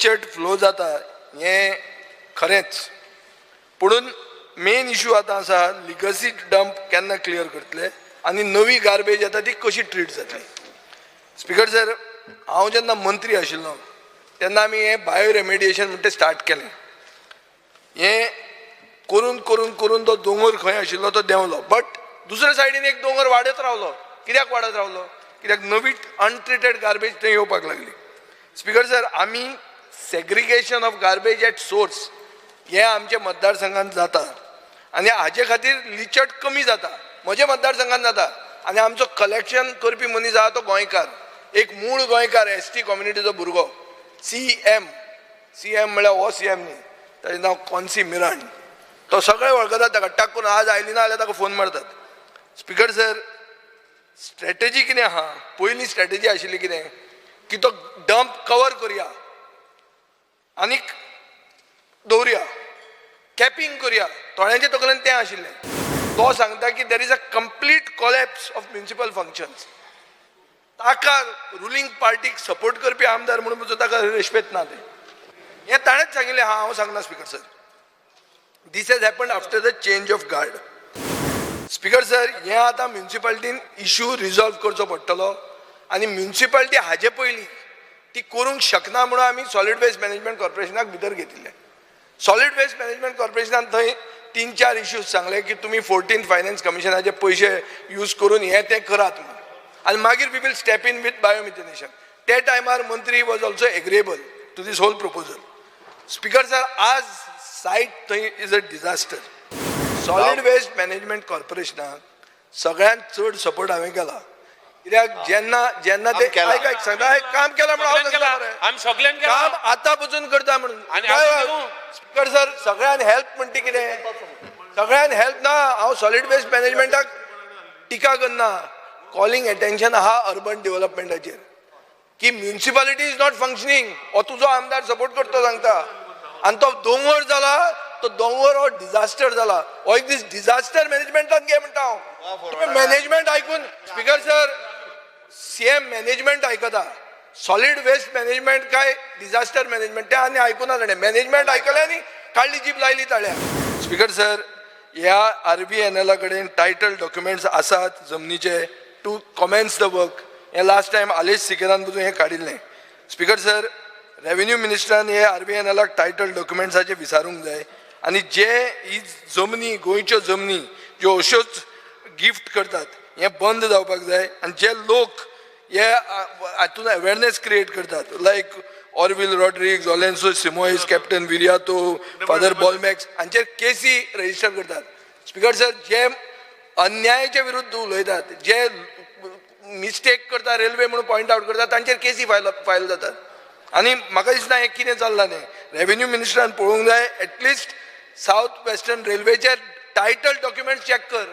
लिचट flow जाता हें खरेंच, पुणून मेन इशू आतां आसा लिगसी डंप केन्ना क्लियर करतले आनी नवी गार्बेज येता ती कशी ट्रीट जातली. स्पिकर सर, हांव जेन्ना मंत्री आशिल्लो तेन्ना आमी हें बायो रेमेडिएशन म्हणटा स्टार्ट केलें. हें करून करून करून तो दोंगर खंय आशिल्लो तो देंवलो, बट दुसऱ्या सायडीन एक दोंगर वाडत रावलो. कित्याक वाडत रावलो? कित्याक नवी अनट्रिटेड गार्बेज थंय येवपाक लागली. स्पिकर सर, आमी segregation of garbage at source हें आमच्या मतदारसंघात जाता आनी हाजे खातीर लिचट कमी जाता. म्हज्या मतदारसंघात जाता आनी आमचो कलेक्शन करपी मनीस आहा तो गोंयकार, एक मूळ गोंयकार, एस टी कम्युनिटीचो भुरगो, सी एम. सी एम म्हळ्यार हो सी एम न्ही, ताजें नांव कॉन्सी मिरांड. तो सगळे वळखतात ताका, टाक करून आज आयली ना जाल्यार ताका फोन मारतात. स्पिकर सर, स्ट्रॅटेजी कितें आहा? पयली स्ट्रॅटेजी आशिल्ली कितें की तो डंप कवर करुया आनीक दवरुया, कॅपिंग करुया. थोड्यांच्या तकलेन तें आशिल्लें. तो सांगता की there is a complete collapse of municipal functions. ताका रुलींग पार्टीक सपोर्ट करपी आमदार म्हणून पसून ताका रेस्पेत ना. तें हें ताणेंच सांगिल्लें. हां, हांव सांगना speaker sir, this has happen after the change of guard. Speaker sir, हें आतां म्युनिसिपालिटीन इशू रिजॉल्व करचो पडटलो आनी म्युनिसिपालिटी हाजे पयलीं ती करूंक शकना म्हणून आमी सॉलीड वेस्ट मॅनेजमेंट कॉर्पोरेशनाक भितर घेतिल्लें. सॉलीड वेस्ट मॅनेजमेंट कॉर्पोरेशनान थंय तीन चार इश्यूज सांगले की तुमी 14th finance कमिशनाचे पयशे यूज करून हें तें करात म्हणून आनी मागीर we will step in with biomethanation. ते टायमार मंत्री was also agreeable to this whole proposal. Speaker sir, आज सायट थंय is a disaster. Solid waste management कॉर्पोरेशनाक सगळ्यांत चड सपोर्ट हांवें केला, कित्याक जेन्ना जेन्ना ते काम केलां. आयक आयक, सांगता, आयक, काम केलां म्हणून हांव सगळ्यान सांगता केला. मरे. आमी सगळ्यान केला. काम आतां पसून करता म्हणून. आनी अजून न्हू. स्पिकर सर, सगळ्यान हेल्प म्हणटा कितें? सगळ्यान हेल्प ना. हांव सॉलीड वेस्ट मॅनेजमेंटाक टिका करना, कॉलिंग एटेन्शन आहा अर्बन डेव्हलपमेंटाचेर की म्युनिसिपालिटी is not functioning. हो तुजो आमदार सपोर्ट करतो सांगता आनी तो दोंगर जाला, तो दोंगर हो डिझास्टर जाला. हो एक दीस डिझास्टर मॅनेजमेंटान घे म्हणटा हांव. तुमी मॅनेजमेंट आयकून, स्पिकर सर, सीएम मॅनेजमेंट आयकता. सॉलीड वेस्ट मॅनेजमेंट काय डिझास्टर मॅनेजमेंट ते आनी आयकुना ताणें. मॅनेजमेंट आयकलें आनी काडली जीप लायली ताळ्या. स्पिकर सर, ह्या आर बी एन एला कडेन टायटल डॉक्युमेंट्स आसात जमनीचे टू कॉमेन्स the work. हें लास्ट टायम आलेश सिकेरान पसून हें काडिल्लें. स्पिकर सर, रेवेन्यू मिनिस्टरान हे आर बी एन एलाक टायटल डॉक्युमेंट्साचे विचारूंक जाय आनी जे ही जमनी, गोंयच्यो जमनी ज्यो अश्योच गिफ्ट करतात, हें बंद जावपाक जाय. आनी जे लोक हे हातून अवेरनेस क्रिएट करतात, like Orville Rodrigues, Alenso Simoes, captain Viriato, father Bolmax, हांचेर केसी रजिस्टर करतात. स्पिकर सर, जे अन्यायाच्या विरुद्ध उलयतात, जे मिस्टेक करता रेल्वे म्हणून पॉयंट आउट करतात, तांचेर केसी फायल फायल जातात. आनी म्हाका दिसना हें कितें चल्लां तें रेवेन्यू मिनिस्टरान पळोवंक जाय. एटलिस्ट सावथ वेस्टर्न रेल्वेचे टायटल डॉक्युमेंट चॅक कर.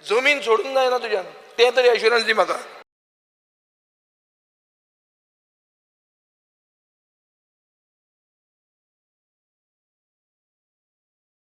जमीन सोडूंक जायना तुज्यान, तें तरी एश्युरन्स दी म्हाका.